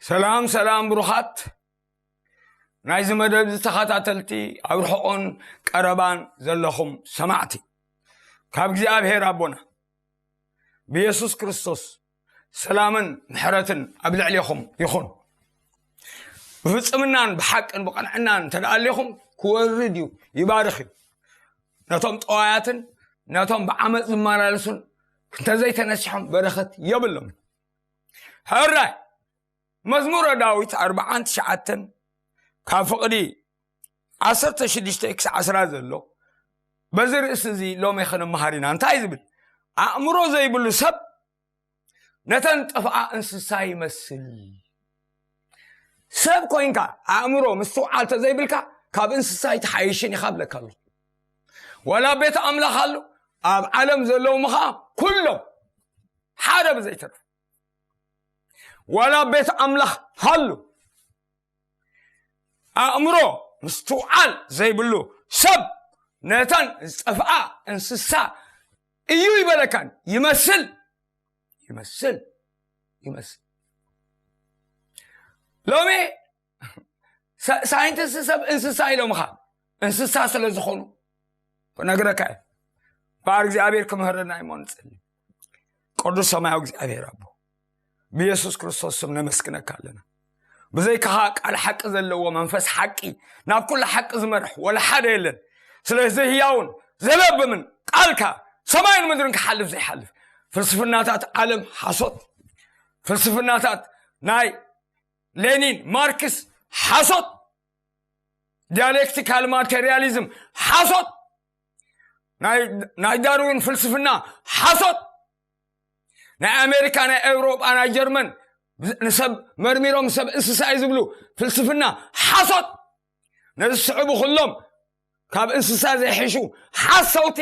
ሰላም ሰላም ብሩኻት ናይዚ መደብ ተኸታተልቲ፣ ኣብ ርሑቕን ቀረባን ዘለኹም ሰማዕቲ፣ ካብ እግዚኣብሔር ኣቦና ብየሱስ ክርስቶስ ሰላምን ምሕረትን ኣብ ልዕሌኹም ይኹን። ብፍጽምናን ብሓቅን ብቐንዕናን እንተ ደኣ ኣሊኹም፣ ክወርድ እዩ፣ ይባርኽ እዩ። ነቶም ጠዋያትን ነቶም ብዓመፅ ዝመላለሱን እንተዘይተነሲሖም በረኸት የብሎም። ሕራይ መዝሙረ ዳዊት ኣርባዓን ትሽዓተን ካብ ፍቕዲ ዓሰርተ ሽዱሽተ ክሳዕ ዓስራ ዘሎ፣ በዚ ርእሲ እዚ ሎሚ ክንመሃር ኢና። እንታይ ዝብል? ኣእምሮ ዘይብሉ ሰብ ነተን ጠፍኣ እንስሳ ይመስል። ሰብ ኮይንካ ኣእምሮ ምስትውዓል ተዘይብልካ ካብ እንስሳ ኣይትሓይሽን ኢኻ ብለካ ኣለኹ። ዋላ ኣብ ቤት ኣምላኽ ኣሎ፣ ኣብ ዓለም ዘለዉ ምኻ ኩሎም ሓደ ብዘይተርፍ ዋላ ኣብ ቤት ኣምላኽ ሃሉ ኣእምሮ ምስትውዓል ዘይብሉ ሰብ ነተን ዝጠፍኣ እንስሳ እዩ ይበለካን ይመስል ይመስል ይመስል። ሎሚ ሳ- ሳይንቲስት ሰብ እንስሳ ኢሎምኻ እንስሳ ስለ ዝኾኑ ክነግረካ እየ። በኣር እግዚኣብሔር ክምህረና እሞ ንጸሊ። ቅዱስ ሰማያዊ እግዚኣብሔር ኣቦ፣ ብየሱስ ክርስቶስ ስም ነመስግነካ ኣለና። ብዘይካኻ ቃል ሓቂ ዘለዎ መንፈስ ሓቂ ናብ ኩሉ ሓቂ ዝመርሕ ወላ ሓደ የለን። ስለዚ ህያውን ዘለብምን ቃልካ ሰማይን ምድርን ክሓልፍ ዘይሓልፍ፣ ፍልስፍናታት ዓለም ሓሶት፣ ፍልስፍናታት ናይ ሌኒን ማርክስ ሓሶት፣ ዲያሌክቲካል ማቴሪያሊዝም ሓሶት፣ ናይ ዳርዊን ፍልስፍና ሓሶት፣ ናይ ኣሜሪካ ናይ ኤውሮጳ ናይ ጀርመን ንሰብ መርሚሮም ሰብ እንስሳ እዩ ዝብሉ ፍልስፍና ሓሶት። ነዚ ዝስዕቡ ኩሎም ካብ እንስሳ ዘይሕሹ ሓሰውቲ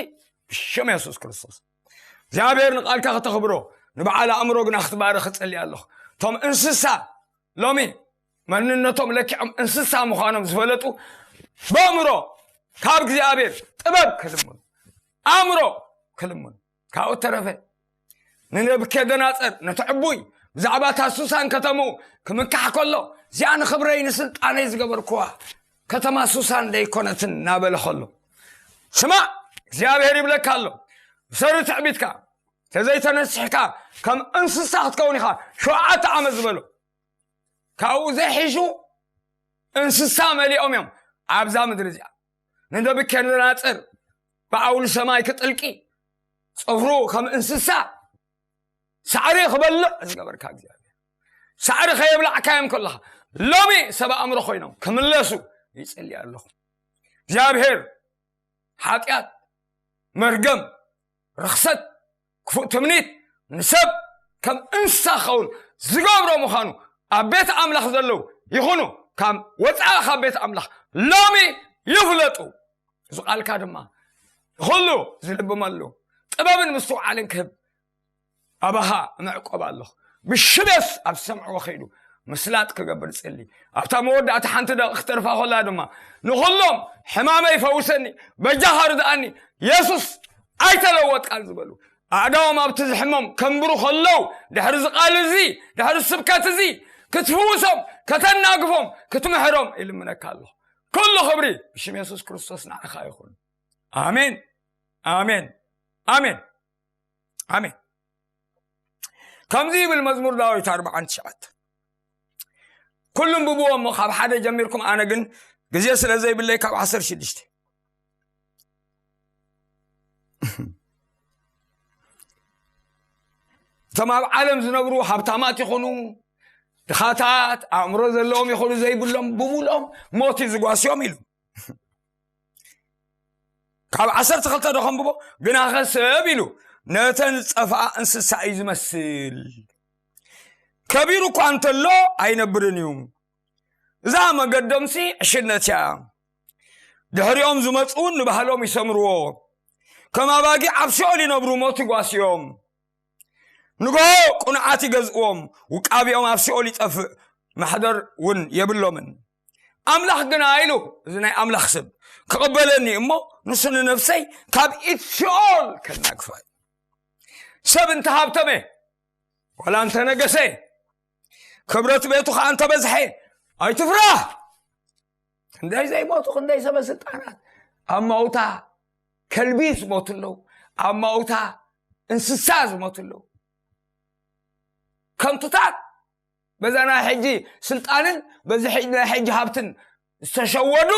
ብሽም የሱስ ክርስቶስ። እግዚኣብሔር ንቓልካ ከተኽብሮ፣ ንበዓል ኣእምሮ ግና ክትባርኽ እጸሊ ኣለኹ። እቶም እንስሳ ሎሚ መንነቶም ለኪዖም እንስሳ ምዃኖም ዝፈለጡ፣ በእምሮ ካብ እግዚኣብሔር ጥበብ ክልምኑ፣ ኣእምሮ ክልምኑ። ካብኡ ተረፈ ንነብከደናጸር ነቲ ዕቡይ ብዛዕባ እታ ሱሳን ከተምኡ ክምካሕ ከሎ፣ እዚኣ ንኽብረይ ንስልጣነይ ዝገበርኩዋ ከተማ ሱሳን ደይኮነትን እናበለ ከሎ፣ ስማዕ እግዚኣብሔር ይብለካ ኣሎ፣ ብሰሪ ትዕቢትካ ተዘይተነሲሕካ ከም እንስሳ ክትከውን ኢኻ። ሸውዓተ ዓመት ዝበሎ ካብኡ ዘይሕሹ እንስሳ መሊኦም እዮም ኣብዛ ምድሪ እዚኣ። ንነብከደነፅር ብኣውሊ ሰማይ ክጥልቂ፣ ፅፍሩ ከም እንስሳ ሳዕሪ ክበልዕ ዝገበርካ እግዚኣብሔር፣ ሳዕሪ ከየብላዕካዮም ከለኻ፣ ሎሚ ሰብ ኣእምሮ ኮይኖም ክምለሱ ይፅሊ ኣለኹ። እግዚኣብሔር ሓጢኣት፣ መርገም፣ ርኽሰት፣ ክፉእ ትምኒት ንሰብ ከም እንስሳ ክኸውን ዝገብሮ ምዃኑ ኣብ ቤት ኣምላኽ ዘለዉ ይኹኑ ካብ ወፃኢ ካብ ቤት ኣምላኽ ሎሚ ይፍለጡ። እዚ ቃልካ ድማ ንኹሉ ዝልብመሉ ጥበብን ምስትውዓልን ክህብ ኣባኻ እምዕቆብ ኣለኹ። ብሽም የሱስ ኣብ ዝሰምዕዎ ከይዱ ምስላጥ ክገብር ጽሊ። ኣብታ መወዳእታ ሓንቲ ደቂ ክትርፋ ከላ ድማ ንኹሎም ሕማመይ ፈውሰኒ፣ በጃኻ ርድኣኒ፣ የሱስ ኣይተለወጥካን ዝበሉ ኣእዳዎም ኣብቲ ዝሕመም ከንብሩ ከለዉ ድሕሪ እዚ ቃል እዚ ድሕሪ ስብከት እዚ ክትፍውሶም ከተናግፎም ክትምሕሮም ይልምነካ ኣለኹ። ኩሉ ክብሪ ብሽም የሱስ ክርስቶስ ንዓኻ ይኹን። ኣሜን ኣሜን ኣሜን ኣሜን። ከምዚ ይብል መዝሙር ዳዊት ኣርባዓን ትሽዓተ። ኩሉም ብብዎ እሞ ካብ ሓደ ጀሚርኩም ኣነ ግን ግዜ ስለ ዘይብለይ ካብ ዓሰርተ ሽዱሽተ። እቶም ኣብ ዓለም ዝነብሩ ሃብታማት ይኹኑ ድኻታት ኣእምሮ ዘለዎም ይኹኑ ዘይብሎም ብሙሉኦም ሞት እዩ ዝጓስዮም ኢሉ። ካብ ዓሰርተ ክልተ ዶ ከንብቦ ግናኸ ሰብ ኢሉ ነተን ዝጠፍኣ እንስሳ እዩ ዝመስል። ከቢሩ እኳ እንተሎ ኣይነብርን እዩ። እዛ መገዶምሲ ዕሽነት እያ። ድሕሪኦም ዝመፁ እውን ንባህሎም ይሰምርዎ። ከም ኣባጊዕ ኣብ ሲኦል ይነብሩ ሞት ይጓስዮም። ንግሆ ቁኑዓት ይገዝእዎም፣ ውቃቢኦም ኣብ ሲኦል ይጠፍእ፣ ማሕደር እውን የብሎምን። ኣምላኽ ግና ኢሉ፣ እዚ ናይ ኣምላኽ ስም ክቕበለኒ እሞ ንሱ ንነፍሰይ ካብ ኢድ ሲኦል ከናግፋ እዩ። ሰብ እንተሃብተመ ዋላ እንተነገሰ ክብረት ቤቱ ከዓ እንተበዝሐ ኣይትፍራህ። ክንደይ ዘይሞቱ፣ ክንደይ ሰበ ስልጣናት ኣብ ማውታ ከልቢ ዝሞቱ ኣለዉ፣ ኣብ ማውታ እንስሳ ዝሞቱ ኣለዉ። ከንቱታት፣ በዛ ናይ ሕጂ ስልጣንን በዚ ሕጂ ናይ ሕጂ ሃብትን ዝተሸወዱ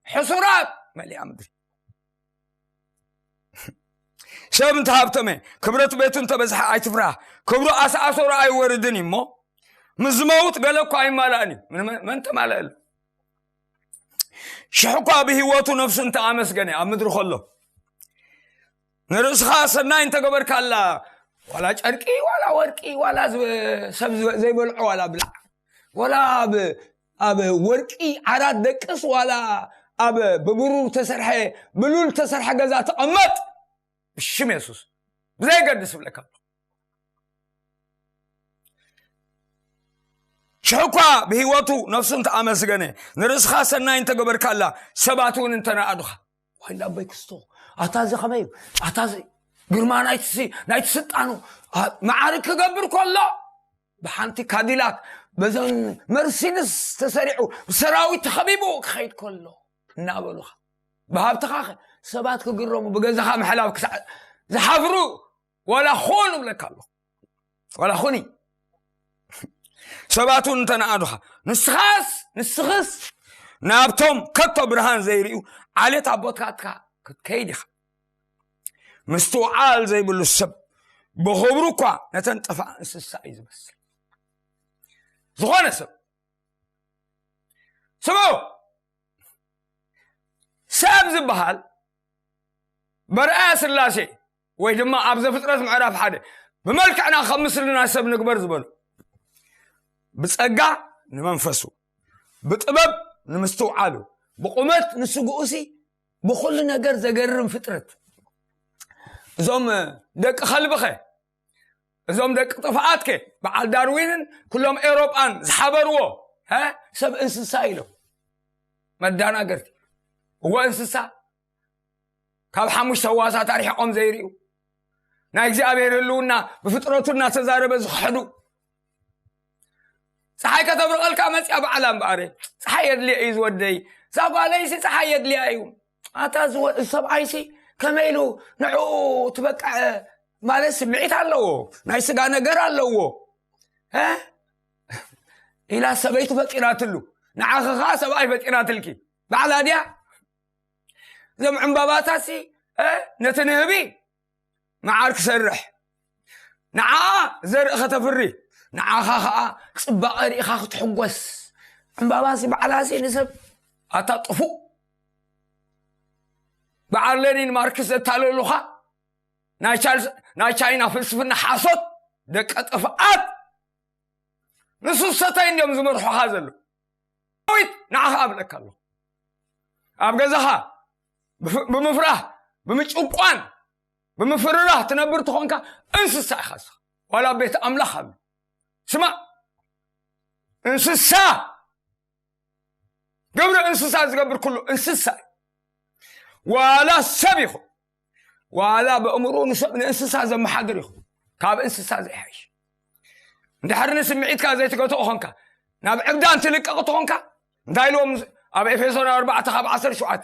ሕሱራት መሊኣ ምድሪ። ሰብ እንተሃብተመ፣ ክብረት ቤቱ እንተበዝሐ ኣይትፍራህ። ክብሩ ኣስኣሰሩ ኣይወርድን እዩ እሞ፣ ምስ ዝመውት ገለ እኳ ኣይማላእን እዩ። ምን-፣ መን ተማለአሉ? ሽሕ እኳ ብህይወቱ ነፍሱ እንተኣመስገነ ኣብ ምድሪ ከሎ፣ ንርእስኻ ሰናይ እንተገበርካላ፣ ዋላ ጨርቂ፣ ዋላ ወርቂ፣ ዋላ ዝብ-፣ ሰብ ዝብ-፣ ዘይበልዖ ዋላ ብላዕ፣ ዋላ ኣብ፣ ኣብ ወርቂ ዓራት ደቅስ፣ ዋላ ኣብ ብብሩር ተሰርሐ፣ ብሉል ተሰርሐ ገዛ ተቐመጥ፣ ብሽም የሱስ ብዘይገድስ እብለካ። ሽሕ እኳ ብህይወቱ ነፍሱ እንተኣመስገነ፣ ንርእስኻ ሰናይ እንተገበርካላ፣ ሰባት እውን እንተነኣዱኻ፣ ዋይ ኣቦይ ክስቶ፣ ኣታ እዚ ከመይ እዩ? ኣታ እዚ ግርማ ናይቲ ሲ-፣ ናይቲ ስልጣኑ፣ ኣ-፣ መዓርግ ክገብር ከሎ፣ ብሓንቲ ካዲላክ፣ በዞን መርሲድስ ተሰሪዑ፣ ብሰራዊት ተኸቢቡ ክኸይድ ከሎ፣ እናበሉኻ፣ ብሃብትኻ ኸ ሰባት ክግረሙ፣ ብገዛኻ ምሕላፍ ክሳዕ ዝሓፍሩ፣ ዋላ ኹን እብለካ ኣለኹ። ዋላ ኹኒ። ሰባት እውን እንተነኣዱኻ፣ ንስኻስ፣ ንስኽስ ናብቶም ከቶ ብርሃን ዘይርእዩ ዓሌት ኣቦታትካ ክትከይድ ኢኻ። ምስትውዓል ዘይብሉ ሰብ ብኽብሩ እኳ ነተን ጠፋ እንስሳ እዩ ዝመስል። ዝኾነ ሰብ፣ ስምዑ፣ ሰብ ዝበሃል በርኣያ ስላሴ ወይ ድማ ኣብ ዘፍጥረት ምዕራፍ ሓደ ብመልክዕና ከም ምስልና ሰብ ንግበር ዝበሉ፣ ብጸጋ ንመንፈሱ፣ ብጥበብ ንምስትውዓሉ፣ ብቑመት ንስግኡሲ፣ ብኹሉ ነገር ዘገርም ፍጥረት። እዞም ደቂ ከልብኸ፣ እዞም ደቂ ጥፍኣትከ፣ በዓል ዳርዊንን ኩሎም ኤውሮጳን ዝሓበርዎ፣ ሀ፣ ሰብ እንስሳ ኢሎም መዳናገርቲ። እወ፣ እንስሳ፣ ካብ ሓሙሽተ ህዋሳት ኣርሒቖም ዘይርእዩ፣ ናይ እግዚኣብሔር ህልውና ብፍጥረቱ እናተዛረበ ዝኽሕዱ። ፀሓይ ከተብርቐልካ መፅያ ባዕላ እምበኣረ። ፀሓይ የድልዮ እዩ ዝወደይ። እዛ ጓለይሲ ፀሓይ የድልያ እዩ። ኣታ ዝወ-፣ ሰብኣይሲ ከመይ ኢሉ ንዕኡ ትበቅዐ ማለት ስምዒት ኣለዎ፣ ናይ ስጋ ነገር ኣለዎ። እ? ኢላ ሰበይቲ ፈጢራትሉ፣ ንዓኺ ኸዓ ሰብኣይ ፈጢራትልኪ። ባዕላ ድያ? እዞም ዕምባባታሲ፣ እ፣ ነቲ ንህቢ መዓር ክሰርሕ፣ ንዓኣ ዘርኢ ከተፍሪ፣ ንዓኻ ኸዓ ጽባቐ ርኢኻ ክትሕጎስ። ዕምባባሲ ባዕላሲ ንሰብ ኣታ ጥፉእ። በዓል ሌኒን ማርክስ ዘታለሉኻ ናይ ቻልስ-፣ ናይ ቻይና ፍልስፍና ሓሶት፣ ደቀ ጥፍኣት። ንሱ ሰታይ እንዲዮም ዝመርሑኻ ዘለዉ። ዳዊት ንዓኻ ኣብለካ ኣለኹ። ኣብ ገዛኻ ብፍ-፣ ብምፍራህ፣ ብምጭቋን፣ ብምፍርራህ ትነብር ተኾንካ እንስሳ ኢኻ እስኻ። ዋላ ቤት ኣምላኽ ኣብ ስማዕ፣ እንስሳ፣ ግብሪ እንስሳ ዝገብር ኩሉ እንስሳ እዩ። ዋላ ሰብ ይኹን፣ ዋላ ብእምርኡ ንሰብ፣ ንእንስሳ ዘመሓድር ይኹን፣ ካብ እንስሳ ዘይሓይሽ። እንድሕር ንስምዒትካ ዘይትገትኦ ኾንካ፣ ናብ ዕብዳን ትልቀቕ ተኾንካ፣ እንታይ ኢልዎም ኣብ ኤፌሶን ኣርባዕተ ካብ ዓሰርተ ሸውዓተ፣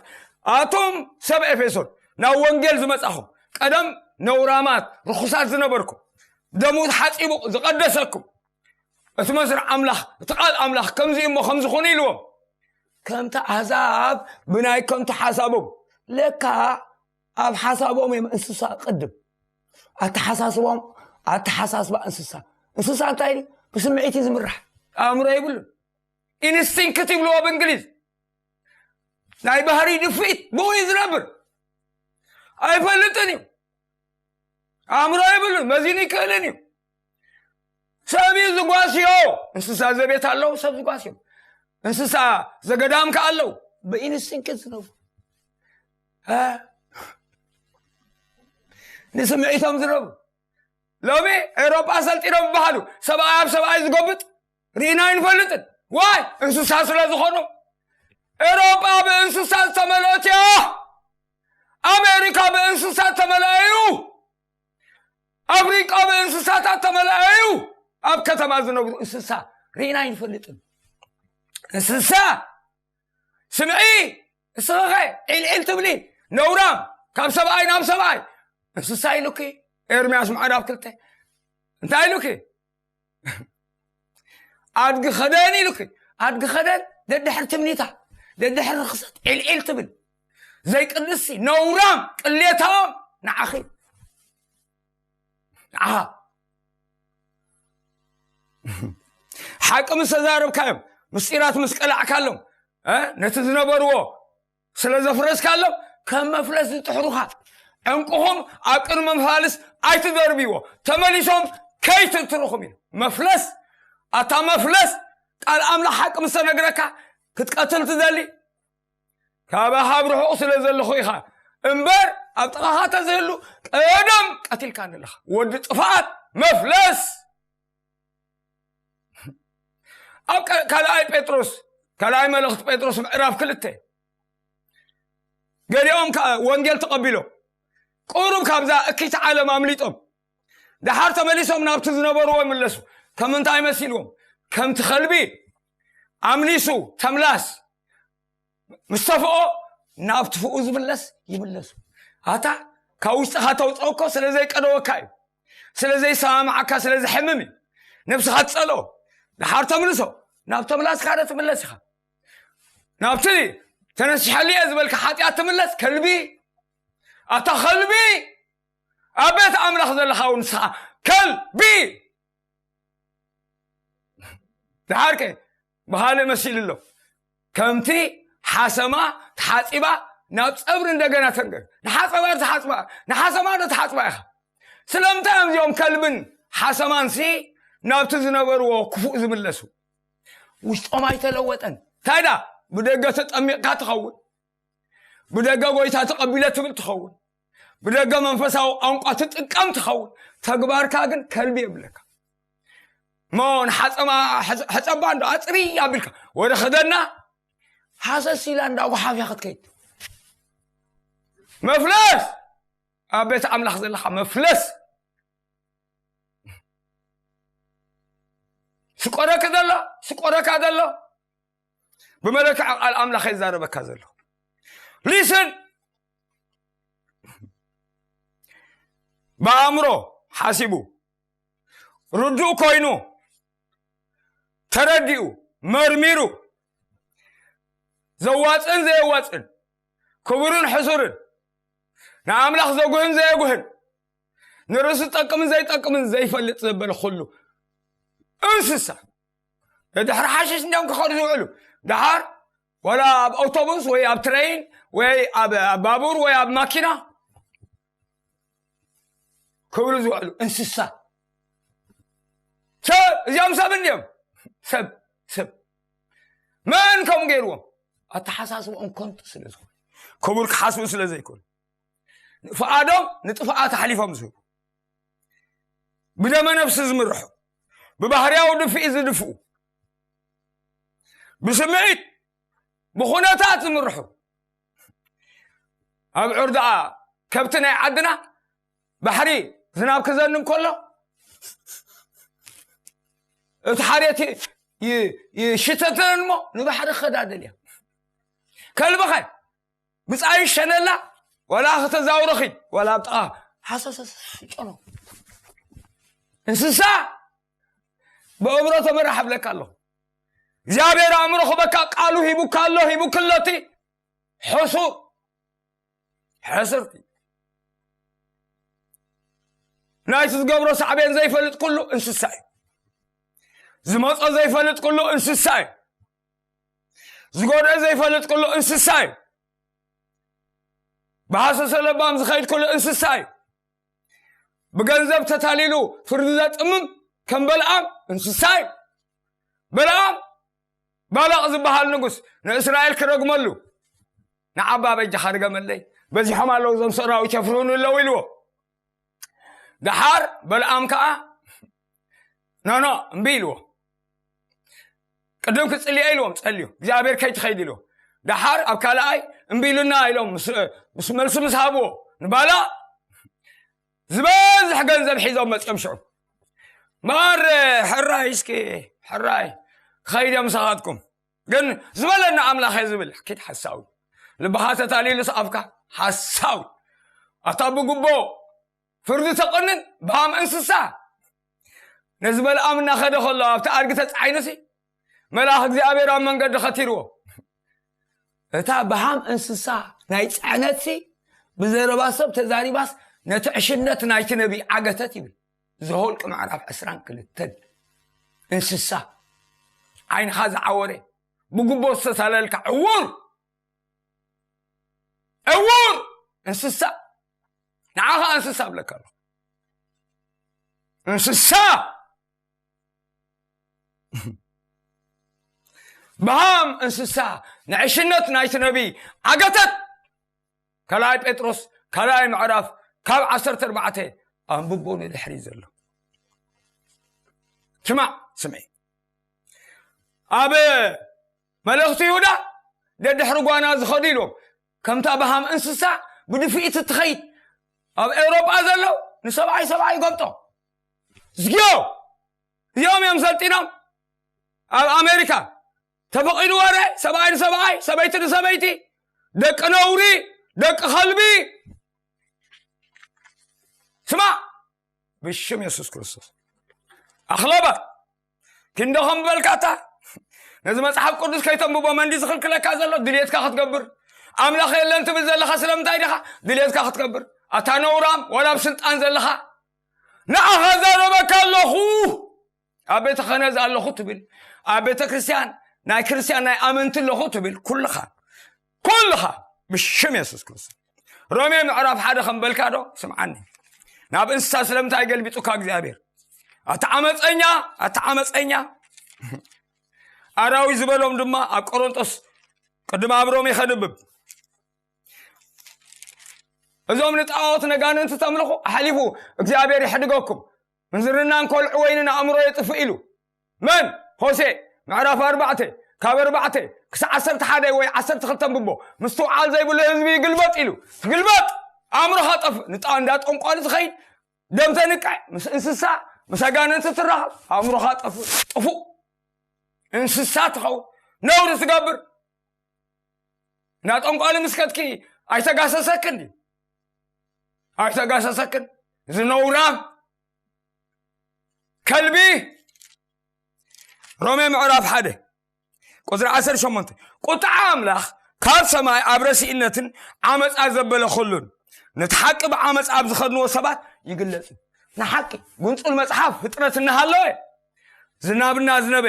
ኣቱም ሰብ ኤፌሶን፣ ናብ ወንጌል ዝመጻኹም፣ ቀደም ነውራማት ርኹሳት ዝነበርኩም፣ ደሙ ተሓጺቡ ዝቐደሰኩም፣ እቲ መስርዕ ኣምላኽ፣ እቲ ቃል ኣምላኽ ከምዚ እሞ ከምዚ ኹኑ ኢልዎም። ከምቲ ኣሕዛብ ብናይ ከንቱ ሓሳቦም፣ ለካ ኣብ ሓሳቦም እዮም እንስሳ ቅድም። ኣተሓሳስቦም፣ ኣተሓሳስባ እንስሳ። እንስሳ እንታይ ድዩ? ብስምዒት እዩ ዝምራሕ። ኣእምሮ የብሉን። ኢንስቲንክት ይብልዎ ብእንግሊዝ። ናይ ባህሪ ድፍኢት ብኡ እዩ ዝነብር። ኣይፈልጥን እዩ። ኣእምሮ የብሉን፣ መዚኑ ይክእልን እዩ። ሰብ እዩ ዝጓስዮ። እንስሳ ዘቤት ኣለዉ፣ ሰብ ዝጓስዮም። እንስሳ ዘገዳም ከ ኣለዉ። ብኢንስቲንክት ዝነብሩ። እ? ንስምዒቶም ዝነብሩ። ሎሚ ኤውሮጳ ሰልጢኖም ይበሃሉ። ሰብኣይ ኣብ ሰብኣይ ዝጎብጥ ርኢና ኣይንፈልጥን። ዋይ? እንስሳ ስለ ዝኾኑ። ኤውሮጳ ብእንስሳ ዝተመልአት እያ። ኣሜሪካ ብእንስሳ ተመልአ እዩ። ኣፍሪቃ ብእንስሳታት ተመልአ እዩ። ኣብ ከተማ ዝነብሩ እንስሳ ርኢና ኣይንፈልጥን። እንስሳ ስምዒ፣ እስኸኸ ዒልዒል ትብሊ፣ ነውራም፣ ካብ ሰብኣይ ናብ ሰብኣይ። እንስሳ ኢሉኪ ኤርምያስ ምዕራፍ ክልተ። እንታይ ኢሉኪ? ኣድጊ ኸደን ኢሉኪ። ኣድጊ ኸደን ደድሕር ትምኒታ፣ ደድሕር ርኽሰት ዒልዒል ትብል። ዘይቅድስቲ፣ ነውራም፣ ቅሌታም፣ ንዓኺ፣ ንዓኻ። ሓቂ ምስ ተዛረብካዮም፣ ምስጢራት ምስ ቀላዕካሎም፣ እ፣ ነቲ ዝነበርዎ ስለ ዘፍረስካሎም፣ ከም መፍለስ ዝጥሕሩኻ፣ ዕንቁኹም ኣብ ቅድሚ መፋልስ ኣይትደርብይዎ፣ ተመሊሶም ከይትእትሩኹም እዩ። መፍለስ፣ ኣታ መፍለስ፣ ቃል ኣምላኽ ሓቂ ምስ ተነግረካ ክትቀትል ትደሊ? ካብ ኣብ ርሑቕ ስለ ዘለኹ ኢኻ እምበር፣ ኣብ ጥቓኻ ተዝህሉ ቀደም ቀቲልካኒ ኣለኻ። ወዲ ጥፍኣት፣ መፍለስ። ኣብ ካ-፣ ካልኣይ ጴጥሮስ፣ ካልኣይ መልእኽቲ ጴጥሮስ ምዕራፍ ክልተ፣ ገሊኦም ከ-፣ ወንጌል ተቐቢሎም፣ ቁሩብ ካብዛ እኪት ዓለም ኣምሊጦም፣ ደሓር ተመሊሶም ናብቲ ዝነበርዎ ይምለሱ። ከም እንታይ መሲልዎም? ከምቲ ከልቢ ኣምሊሱ ተምላስ ምስ ተፍኦ፣ ናብ ትፍኡ ዝምለስ ይምለሱ። ኣታ ካብ ውሽጥኻ ተውፅኦ እኮ ስለ ዘይቀደወካ እዩ፣ ስለ ዘይሰማምዓካ፣ ስለ ዘሕምም እዩ። ነብስኻ ትፀልኦ፣ ደሓር ተምልሶ፣ ናብ ተምላስካ ዶ ትምለስ ኢኻ? ናብቲ ተነሲሐሉ እየ ዝበልካ ሓጢኣት ትምለስ? ከልቢ፣ ኣታ ከልቢ፣ ኣብ ቤት ኣምላኽ ዘለኻ እውን ንስኻ ከልቢ። ደሓርከ ብኻልእ መሲሉ ኣሎ። ከምቲ ሓሰማ ተሓፂባ ናብ ፀብሪ እንደገና ተንገር። ንሓፀባ ተሓፅባ፣ ንሓሰማ ዶ ተሓፅባ ኢኻ? ስለምንታይ እዮም እዚኦም ከልብን ሓሰማንሲ ናብቲ ዝነበርዎ ክፉእ ዝምለሱ? ውሽጦም ኣይተለወጠን። እንታይ ዳ ብደገ ተጠሚቕካ ትኸውን፣ ብደገ ጎይታ ተቐቢለ ትብል ትኸውን፣ ብደገ መንፈሳዊ ቋንቋ ትጥቀም ትኸውን፣ ተግባርካ ግን ከልቢ የብለካ። እሞ ንሓፀማ-፣ ሕፀ-፣ ሕፀባ እንዶ ኣፅሪ ኣቢልካ ወደ ኸደና ሃሰስ ኢላ እንዳ ጓሓፍያ ክትከይድ። መፍለስ! ኣብ ቤት ኣምላኽ ዘለኻ መፍለስ። ስቆረክ ዘሎ፣ ስቆረካ ዘሎ፣ ብመለክዕ ቃል ኣምላኽ ይዛረበካ ዘሎ። ሊስን፣ ብኣእምሮ ሓሲቡ፣ ርዱእ ኮይኑ፣ ተረዲኡ፣ መርሚሩ፣ ዘዋፅእን ዘየዋፅእን፣ ክቡርን ሕሱርን፣ ንኣምላኽ ዘጉህን ዘየጉህን፣ ንርእሱ ዝጠቅምን ዘይጠቅምን ዘይፈልጥ ዘበለ ኩሉ እንስሳ። ድሕሪ ሓሽሽ እንዲኦም ክኸዱ ዝውዕሉ። ደሓር ዋላ ኣብ ኣውቶቡስ ወይ ኣብ ትሬን ወይ ኣብ፣ ኣብ ባቡር ወይ ኣብ ማኪና ክብሉ ዝውዕሉ እንስሳ። ሰብ፣ እዚኦም ሰብ እንዲኦም። ሰብ፣ ሰብ። መን ከምኡ ገይርዎም? ኣተሓሳስብኦም ከንቱ ስለ ዝኾነ። ክቡር ክሓስቡ ስለ ዘይኮኑ። ፍቓዶም ንጥፍኣት ኣሕሊፎም ዝህቡ። ብደመ ነፍሲ ዝምርሑ። ብባህርያዊ ድፍኢ ዝድፍኡ። ብስምዒት፣ ብኹነታት ዝምርሑ። ኣብዑር ደኣ ከብቲ ናይ ዓድና ባሕሪ ዝናብ ክዘንብ ከሎ፣ እቲ ሓሬት ይ-፣ ይ-፣ ይሽተተን እሞ ንባሕሪ ክኸዳ ደልያ። ከልብኸ ብጻይ ሸነላ፣ ዋላ ከተዛውሮ ኺድ፣ ዋላ ኣብ ጥቓ ሓሰሰስ ጨሎ። እንስሳ ብእምሮ ተመራሕ እብለካ ኣለኹ። እግዚኣብሔር ኣእምሮ ክበካ ቃሉ ሂቡካ ኣሎ፣ ሂቡክለቲ። ሕሱር፣ ሕስርቲ። ናይቲ ዝገብሮ ሳዕቤን ዘይፈልጥ ኩሉ እንስሳ እዩ። ዝመጾ ዘይፈልጥ ኩሉ እንስሳ እዩ። ዝጎድኦ ዘይፈልጥ ኩሉ እንስሳ እዩ። ብሃሰሰ ለባም ዝኸይድ ኩሉ እንስሳ እዩ። ብገንዘብ ተታሊሉ ፍርዲ ዘጥምም ከም በልዓም እንስሳ እዩ። በልዓም፣ ባላቕ ዝበሃል ንጉስ ንእስራኤል ክረግመሉ፣ "ንዓባ በጃኻ ርገመለይ፣ በዚሖም ኣለዉ፣ እዞም ሰራዊት የፍርሁኒ ኣለዉ" ኢልዎ። ደሓር በልዓም ከኣ፣ "ኖኖ፣ እምቢ" ኢልዎ። "ቅድም ክጽልየ" ኢልዎም፣ "ጸልዩ፣ እግዚኣብሔር ከይትኸይድ" ኢልዎ። ደሓር ኣብ ካልኣይ "እምቢ ኢሉና" ኢሎም ምስ፣ ምስ መልሲ ምስ ሃብዎ ንባላቕ፣ ዝበዝሕ ገንዘብ ሒዞም መጺኦም ሽዑ። ማር ሕራይ እስኪ ሕራይ ኸይደ ምሳኻትኩም ግን ዝበለና ኣምላኸ ዝብል ኪድ ሓሳዊ ልብኻ ተታሊሉስ ኣፍካ ሓሳዊ ኣታ ብጉቦ ፍርዲ ተቕንን ብሃም እንስሳ ነዚ በልኣም እናኸደ ከሎ ኣብቲ ኣድጊ ተፃዒኑሲ መልኣኽ እግዚኣብሔር ኣብ መንገዲ ኸቲርዎ እታ ብሃም እንስሳ ናይ ፅዕነትሲ ብዘረባ ሰብ ተዛሪባስ ነቲ ዕሽነት ናይቲ ነቢ ዓገተት ይብል ዘሆልቅ ምዕራፍ ዕስራን ክልተን እንስሳ ዓይንኻ ዝዓወረ ብጉቦ ዝተሳለልካ ዕውር ዕውር እንስሳ ንዓኻ እንስሳ ብለካ ኣሎ እንስሳ ብሃም እንስሳ ንዕሽነት ናይቲ ነቢ ዓገተት ካልኣይ ጴጥሮስ ካልኣይ ምዕራፍ ካብ ዓሰርተ ኣርባዕተ ኣንብቦ ንድሕሪ ዘሎ ስማዕ ስምዒ ኣብ መልእኽቲ ይሁዳ ደድሕሪ ጓና ዝኸዱ ኢሎም ከምታ ብሃም እንስሳ ብድፍኢት እትኸይድ ኣብ ኤውሮጳ ዘለዉ ንሰብኣይ ሰብኣይ ይገብጦ ዝግዮ እዚኦም እዮም ሰልጢኖም ኣብ ኣሜሪካ ተፈቒዱ ወረ ሰብኣይ ንሰብኣይ ሰበይቲ ንሰበይቲ ደቂ ነውሪ ደቂ ከልቢ ስማ ብሽም የሱስ ክርስቶስ ኣኽለባ ክንዶ ከም በልካታ ነዚ መጽሓፍ ቅዱስ ከይተንብቦ መንዲ ዝኽልክለካ ዘሎ ድልየትካ ክትገብር ኣምላኽ የለን ትብል ዘለኻ ስለምንታይ ዲኻ ድልየትካ ክትገብር ኣታ ነውራም ዋላ ኣብ ስልጣን ዘለኻ ንዓኻ ዛረበካ ኣለኹ ኣብ ቤተ ኸነዝ ኣለኹ ትብል ኣብ ቤተ ክርስቲያን ናይ ክርስቲያን ናይ ኣመንቲ ኣለኹ ትብል ኩልኻ ኩልኻ ብሽም የሱስ ክርስቶስ ሮሜ ምዕራፍ ሓደ ከም በልካ ዶ ስምዓኒ ናብ እንስሳ ስለምንታይ ገልቢጡካ እግዚኣብሔር ኣቲ ዓመፀኛ ኣቲ ዓመፀኛ ኣራዊ ዝበሎም ድማ ኣብ ቆሮንጦስ ቅድም ኣብ ሮሜ ከንብብ እዞም ንጣዖት ነጋንንቲ ተምልኹ ኣሕሊፉ እግዚኣብሔር ይሕድገኩም ምንዝርናን ኮልዕ ወይንን ኣእምሮ የጥፍእ ኢሉ መን ሆሴ ምዕራፍ ኣርባዕተ ካብ ኣርባዕተ ክሳዕ ዓሰርተ ሓደ ወይ ዓሰርተ ክልተ ብቦ ምስትውዓል ዘይብሉ ህዝቢ ይግልበጥ ኢሉ ትግልበጥ ኣእምሮኻ ጠፍእ ንጣ እንዳ ጠንቋሉ ትኸይድ ደም ተንቅዕ ምስ እንስሳ ምስ ኣጋንንቲ ትራኸብ ኣእምሮኻ ጠፍእ ጥፉእ እንስሳ ትኸውን ነውሪ ትገብር እንዳ ጠንቋሉ ምስ ከድኪ ኣይተጋሰሰክን ድዩ ኣይተጋሰሰክን እዚ ነውራም ከልቢ ሮሜ ምዕራፍ ሓደ ቁፅሪ ዓሰርተ ሸሞንተ ቁጥዓ ኣምላኽ ካብ ሰማይ ኣብ ረሲእነትን ዓመፃ ዘበለ ኩሉን ነቲ ሓቂ ብዓመፃ ኣብ ዝኸድንዎ ሰባት ይግለፅ እዩ ንሓቂ ጉንፁል መፅሓፍ ፍጥረት እናሃለወ ዝናብ እናዝነበ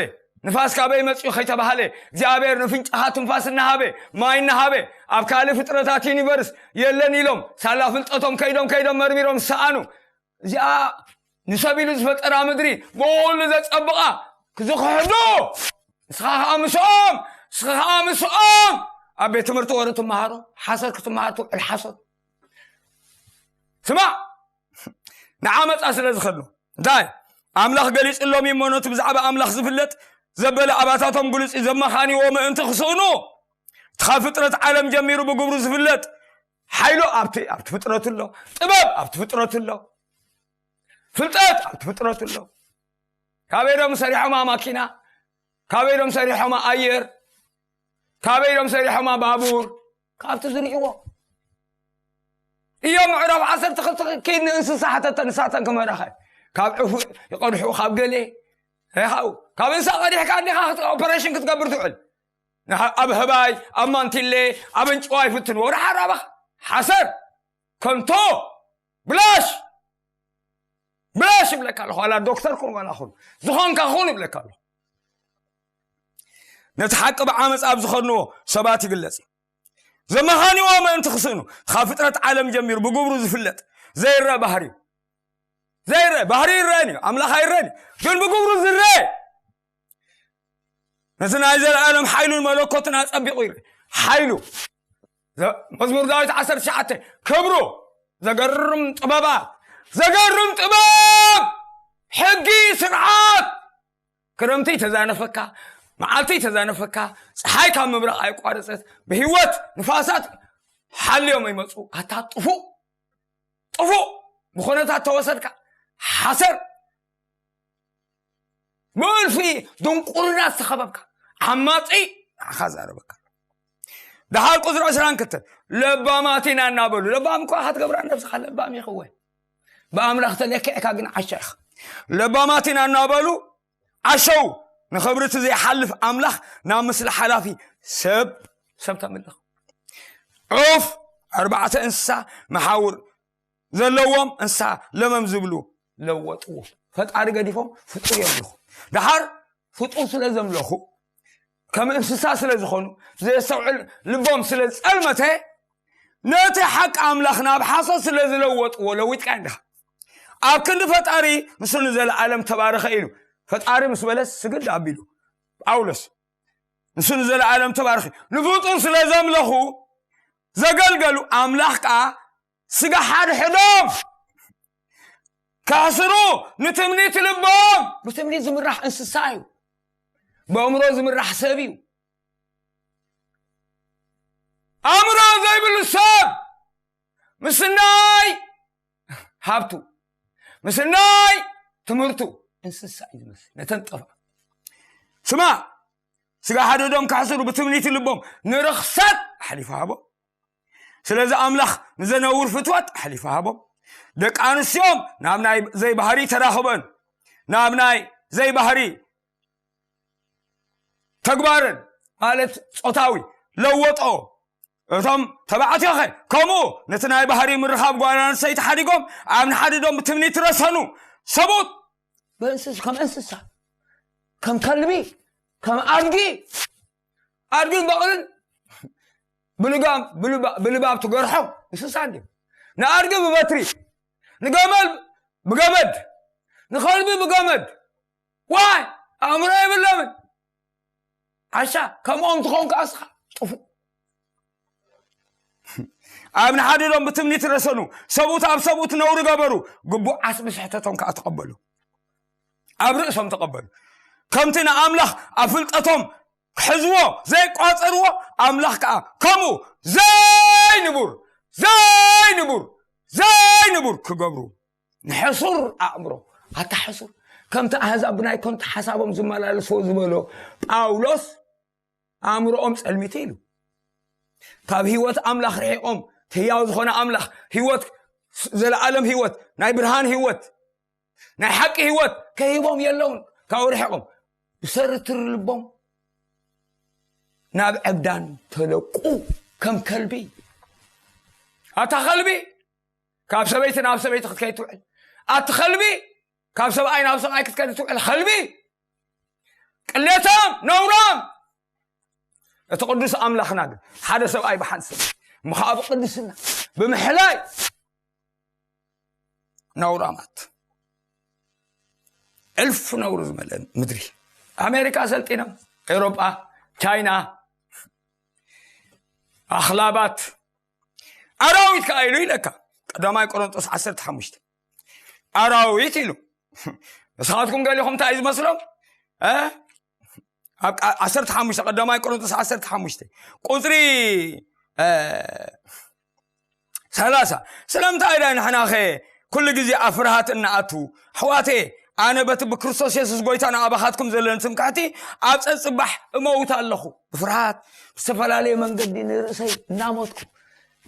ንፋስ ካበይ መፅኡ ከይተባሃለ እግዚኣብሔር ንፍንጫኻ ትንፋስ እናሃበ ማይ እናሃበ ኣብ ካልእ ፍጥረታት ዩኒቨርስ የለን ኢሎም ሳላ ፍልጠቶም ከይዶም ከይዶም መርሚሮም ዝሰኣኑ እዚኣ ንሰብ ኢሉ ዝፈጠራ ምድሪ ብኩሉ ዘፀብቓ ክዝኽሕዱ ንስኻ ከዓ ምስኦም ንስኻ ከዓ ምስኦም ኣብ ቤት ትምህርቲ ወረ ትመሃሮ ሓሰር ክትመሃር ትውዕል ሓሰር ስማዕ ንዓመፃ ስለ ዝኸድኑ እንታይ ኣምላኽ ገሊፅሎም እሞ ነቲ ብዛዕባ ኣምላኽ ዝፍለጥ ዘበለ ኣባታቶም ግሉፅ እዩ ዘመኻንዎ ምእንቲ ክስእኑ እቲ ካብ ፍጥረት ዓለም ጀሚሩ ብግብሩ ዝፍለጥ ሓይሉ ኣብቲ ኣብቲ ፍጥረቱ ኣሎ ጥበብ ኣብቲ ፍጥረቱ ኣሎ ፍልጠት ኣብቲ ፍጥረቱ ኣሎ ካበይ ዶም ሰሪሖማ ማኪና ካበይ ዶም ሰሪሖማ ኣየር ካበይ ዶም ሰሪሖማ ባቡር ካብቲ ዝርእዎ እዮም ምዕራፍ ዓሰርተ ክልተ ኪድ ንእንስሳ ሓተተ ንሳተን ክመራኸ ካብ ዕፉ ይቐድሑ ካብ ገሌ ሬኻኡ ካብ እንስሳ ቀዲሕካ እንዲኻ ኦፐሬሽን ክትገብር ትውዕል ኣብ ህባይ ኣብ ማንቲሌ ኣብ እንጭዋ ይፍትንዎ ርሓር ኣባኻ ሓሰር ከንቶ ብላሽ ብላሽ ይብለካ ኣለኹ ዋላ ዶክተር ኩን ዋላ ኩን ዝኾንካ ኩን ይብለካ ኣለኹ ነቲ ሓቂ ብዓመፃ ኣብ ዝኸድንዎ ሰባት ይግለፅ እዩ ዘመኻንዎ ምእንቲ ክስእኑ ካብ ፍጥረት ዓለም ጀሚሩ ብግብሩ ዝፍለጥ ዘይረአ ባህሪ እዩ ዘይረአ ባህሪ ይረአን እዩ ኣምላኽ ኣይረአን እዩ ግን ብግብሩ ዝረአ ነቲ ናይ ዘለኣለም ሓይሉን መለኮትን ኣጸቢቑ ይርኢ ሓይሉ መዝሙር ዳዊት ዓሰርተ ትሽዓተ ክብሩ ዘገርም ጥበባት ዘገርም ጥበብ ሕጊ ስርዓት ክረምቲ ተዛነፈካ መዓልቲ ተዛነፈካ ፀሓይ ካብ ምብራቕ ኣይቋረፀት ብህይወት ንፋሳት ሓልዮም ይመፁ ኣታ ጥፉእ ጥፉእ ብኹነታት ተወሰድካ ሓሰር ብእልፊ ድንቁርና ዝተኸበብካ ዓማፂ ንዓኻ ዛረበካ። ደሓር ቁፅሪ ዕስራን ክልተን ለባማት ኢና እናበሉ፣ ለባም እኳ ኢኻ ትገብራ ነብስኻ ለባም ኢኽወ። ብኣምላኽ ተለኪዕካ ግን ዓሻ ኢኻ። ለባማት ኢና እናበሉ ዓሸው። ንኽብሪ እቲ ዘይሓልፍ ኣምላኽ ናብ ምስሊ ሓላፊ ሰብ ሰብ ተምልኽ። ዑፍ ኣርባዕተ እንስሳ መሓውር ዘለዎም እንስሳ ለመም ዝብሉ ለወጥዎ። ፈጣሪ ገዲፎም ፍጡር የምልኹ። ደሓር ፍጡር ስለ ዘምለኹ፣ ከም እንስሳ ስለ ዝኾኑ፣ ዘየስተውዕል ልቦም ስለ ዝጸልመተ፣ ነቲ ሓቂ ኣምላኽ ናብ ሓሶት ስለ ዝለወጥዎ ለዊጥካ እንዲኻ። ኣብ ክንዲ ፈጣሪ ንሱ ንዘለኣለም ተባረኸ ኢሉ። ፈጣሪ ምስ በለስ ስግድ ኣቢሉ ጳውሎስ ንሱ ንዘለኣለም ተባረኸ። ንፍጡር ስለ ዘምለኹ ዘገልገሉ ኣምላኽ ከኣ ስጋ ሓድሕዶም ከሕስሩ ንትምኒት ልቦም። ብትምኒት ዝምራሕ እንስሳ እዩ። ብኣእምሮ ዝምራሕ ሰብ እዩ። ኣእምሮ ዘይብሉ ሰብ ምስናይ ሃብቱ ምስናይ ትምህርቱ እንስሳ እዩ ዝመስል። ነተን ጠፍኣ ስማ ስጋ ሓድሕዶም ከሕስሩ ብትምኒት ልቦም ንርኽሰት ኣሕሊፉ ሃቦም። ስለዚ ኣምላኽ ንዘነውር ፍትወት ኣሕሊፉ ሃቦም። ደቂ ኣንስቲኦም ናብ ናይ ዘይባህሪ ተራኽበን፣ ናብ ናይ ዘይባህሪ ተግባረን ማለት ጾታዊ ለወጦ። እቶም ተባዕትዮ ኸ ከምኡ ነቲ ናይ ባህሪ ምርኻብ ጓል ኣንስተይቲ ሓዲጎም ኣብ ንሓድዶም ብትምኒት ረሰኑ። ሰብኡት ብእንስስ ከም እንስሳ ከም ከልቢ ከም ኣድጊ ኣድግን በቕልን ብልጋም ብልባ- ብልባብ ትገርሖም እንስሳ እንዲ። ንኣድጊ ብበትሪ፣ ንገመል ብገመድ፣ ንኸልቢ ብገመድ። ዋይ ኣእምሮ የብሎምን። ዓሻ ከምኦም ትኸውን ከኣስኻ ጥፉ ኣብ ንሓድዶም ብትምኒት ረሰኑ። ሰብኡት ኣብ ሰብኡት ነውሪ ገበሩ። ግቡእ ዓስቢ ስሕተቶም ከዓ ተቐበሉ። ኣብ ርእሶም ተቐበሉ። ከምቲ ንኣምላኽ ኣብ ፍልጠቶም ክሕዝዎ ዘይቋጸርዎ ኣምላኽ ከዓ ከምኡ ዘይንቡር ዘይንቡር ዘይንቡር ክገብሩ ንሕሱር ኣእምሮ ኣታ ሕሱር ከምቲ ኣህዛብ ብናይ ኮንቱ ሓሳቦም ዝመላለስዎ ዝበሎ ጳውሎስ ኣእምሮኦም ጸልሚቱ ኢሉ ካብ ህይወት ኣምላኽ ርሒቖም ህያው ዝኾነ ኣምላኽ ህይወት ዘለኣለም ህይወት ናይ ብርሃን ህይወት ናይ ሓቂ ህይወት ከሂቦም የለውን ካብኡ ርሒቖም ብሰርትር ልቦም ናብ ዕብዳን ተለቁ ከም ከልቢ ኣታ ከልቢ ካብ ሰበይቲ ናብ ሰበይቲ ክትከይድ ትውዕል ኣቲ ከልቢ ካብ ሰብኣይ ናብ ሰብኣይ ክትከይድ ትውዕል ከልቢ ቅሌታም ነውራም እቲ ቅዱስ ኣምላኽና ግን ሓደ ሰብኣይ ብሓንቲ ሰብ እሞ ከዓ ብቅድስና ብምሕላይ ነውራማት እልፍ ነውር ዝመለ ምድሪ ኣሜሪካ ሰልጢኖም ኤሮጳ ቻይና ኣኽላባት ኣራዊት ከዓ ኢሉ ኢለካ ቀዳማይ ቆሮንጦስ ዓሰርተ ሓሙሽተ ኣራዊት ኢሉ ንስኻትኩም ገሊኹም እንታይ እዩ ዝመስሎም ኣብ ዓሰርተ ሓሙሽተ ቀዳማይ ቆሮንጦስ ዓሰርተ ሓሙሽተ ቁፅሪ ሰላሳ ስለምንታይ ዳ ንሕናኸ ኩሉ ግዜ ኣብ ፍርሃት እንኣቱ ኣሕዋተየ ኣነ በቲ ብክርስቶስ የሱስ ጎይታ ንኣባኻትኩም ዘለኒ ትምክሕቲ ኣብ ፀፅባሕ እመውት ኣለኹ ብፍርሃት ብዝተፈላለየ መንገዲ ንርእሰይ እናሞትኩ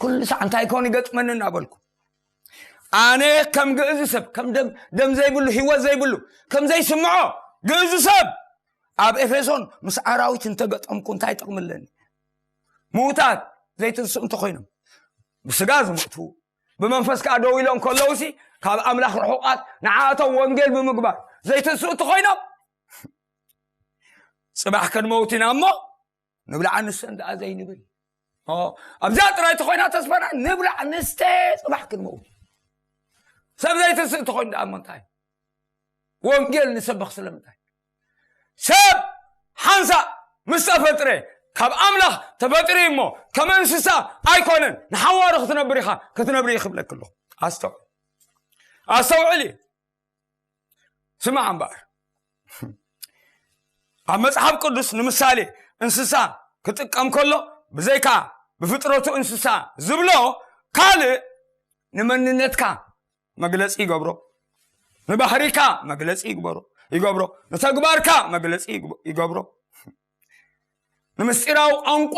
ኩሉ ሳዕ እንታይ ኮን ይገጥመኒ እናበልኩ ኣነ ከም ግእዙ ሰብ ከም ደም ዘይብሉ ህይወት ዘይብሉ ከም ዘይስምዖ ግእዙ ሰብ ኣብ ኤፌሶን ምስ ኣራዊት እንተገጠምኩ እንታይ ጥቕሚ ኣለኒ ምዉታት ዘይትንስኡ እንተኮይኖም ብስጋ ዝሞቱ ብመንፈስ ከዓ ደው ኢሎም ከለውሲ ካብ ኣምላኽ ርሑቓት ንዓቶም ወንጌል ብምግባር ዘይትንስኡ እንተኮይኖም ፅባሕ ክንመውት ኢና እሞ ንብላዕ ንስተን ደኣ ዘይንብል ኣብዛ ጥራይ ተኮይና ተስፋና ንብላዕ ንስተ ፅባሕ ክንመውት ሰብ ዘይትንስእ ተኮይኑ ደኣ እሞ እንታይ ወንጌል ንሰብኽ ስለምንታይ ሰብ ሓንሳእ ምስ ተፈጥረ ካብ ኣምላኽ ተፈጥሪ እሞ ከም እንስሳ ኣይኮነን ንሓዋሩ ክትነብር ኢኻ ክትነብሪ ይኽብለክ ኣለኹ ኣስተውዕል ኣስተውዕል እዩ ስማዕ እምበኣር ኣብ መፅሓፍ ቅዱስ ንምሳሌ እንስሳ ክጥቀም ከሎ ብዘይካ ብፍጥረቱ እንስሳ ዝብሎ ካልእ ንመንነትካ መግለፂ ይገብሮ ንባህሪካ መግለፂ ይግበሮ ይገብሮ፣ ንተግባርካ መግለፂ ይግብ- ይገብሮ። ንምስጢራዊ ቋንቋ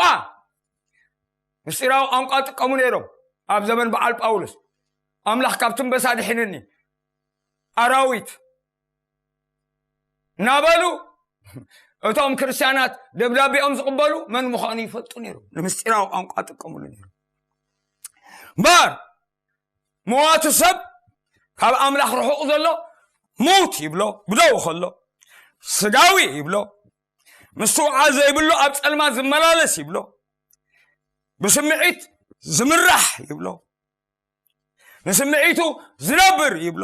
ምስጢራዊ ቋንቋ ጥቀሙ ነይሮም ኣብ ዘመን በዓል ጳውሎስ። ኣምላኽ ካብ ትንበሳ ድሒንኒ ኣራዊት እናበሉ እቶም ክርስቲያናት ደብዳቤኦም ዝቕበሉ መን ምዃኑ ይፈልጡ ነይሮም። ንምስጢራዊ ቋንቋ ጥቀምሉ ነይሮም። እምበር መዋቲ ሰብ ካብ ኣምላኽ ርሑቕ ዘሎ ሙት ይብሎ፣ ብደው ከሎ ስጋዊ ይብሎ፣ ምስትውዓል ዘይብሉ ኣብ ጸልማት ዝመላለስ ይብሎ፣ ብስምዒት ዝምራሕ ይብሎ፣ ንስምዒቱ ዝነብር ይብሎ።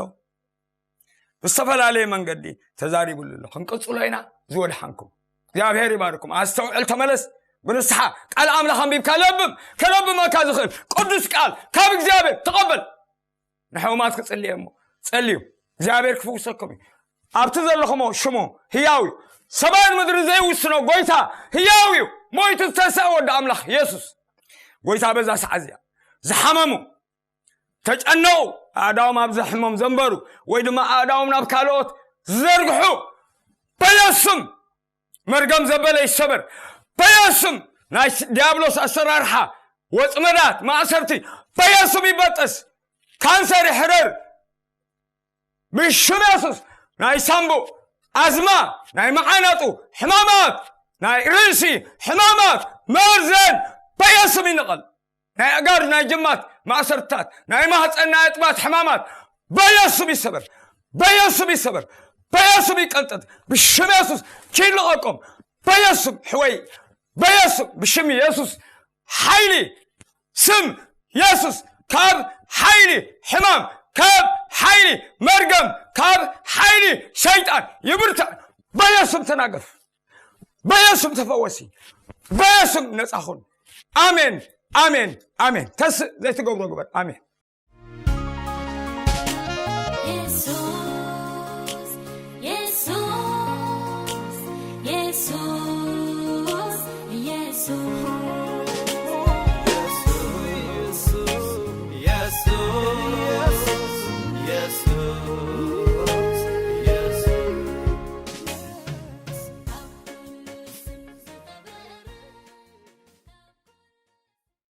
ብዝተፈላለየ መንገዲ ተዛሪቡሉ ኣሎ። ክንቅጽሎ ኢና። ዝወድሓንኩም እግዚኣብሔር ይባርኩም። ኣስተውዕል፣ ተመለስ ብንስሓ። ቃል ኣምላኽ ኣንቢብካ ለብም፣ ከለብመካ ዝኽእል ቅዱስ ቃል ካብ እግዚኣብሔር ተቐበል። ንሕሙማት ክጽልየ እሞ ጸልዩ፣ እግዚኣብሔር ክፍውሰኩም እዩ። ኣብቲ ዘለኹሞ ሽሙ ህያው እዩ። ሰማይን ምድርን ዘይውስኖ ጎይታ ህያው እዩ። ሞይቱ ዝተንስአ ወዲ ኣምላኽ የሱስ ጎይታ በዛ ሰዓት እዚኣ ዝሓመሙ ተጨነቑ ኣእዳዎም ኣብ ዘሕሞም ዘንበሩ ወይ ድማ ኣእዳዎም ናብ ካልኦት ዝዘርግሑ በየሱም መርገም ዘበለ ይሰበር። በየሱም ናይ ዲያብሎስ ኣሰራርሓ ወፅመዳት ማእሰርቲ በየሱም ይበጠስ። ካንሰር ይሕረር ብሽም የሱስ። ናይ ሳምቡእ ኣዝማ ናይ መዓናጡ ሕማማት ናይ ርእሲ ሕማማት መርዘን በየሱም ይንቐል። ናይ ኣእጋር ናይ ጅማት ማእሰርትታት ናይ ማህፀን ናይ ኣጥባት ሕማማት በየሱም ይሰበር። በየሱም ይሰበር። በየሱም ይቀንጠጥ። ብሽም የሱስ ኪድ ልቐቆም። በየሱም ሕወይ በየሱም ብሽም የሱስ ሓይሊ ስም የሱስ ካብ ሓይሊ ሕማም ካብ ሓይሊ መርገም ካብ ሓይሊ ሰይጣን ይብርትዕ። በየሱም ተናገፍ። በየሱም ተፈወሲ። በየሱም ነፃ ኹን። ኣሜን። ኣሜን። ኣሜን። ተስእ ዘይትገብሮ ግበር። ኣሜን።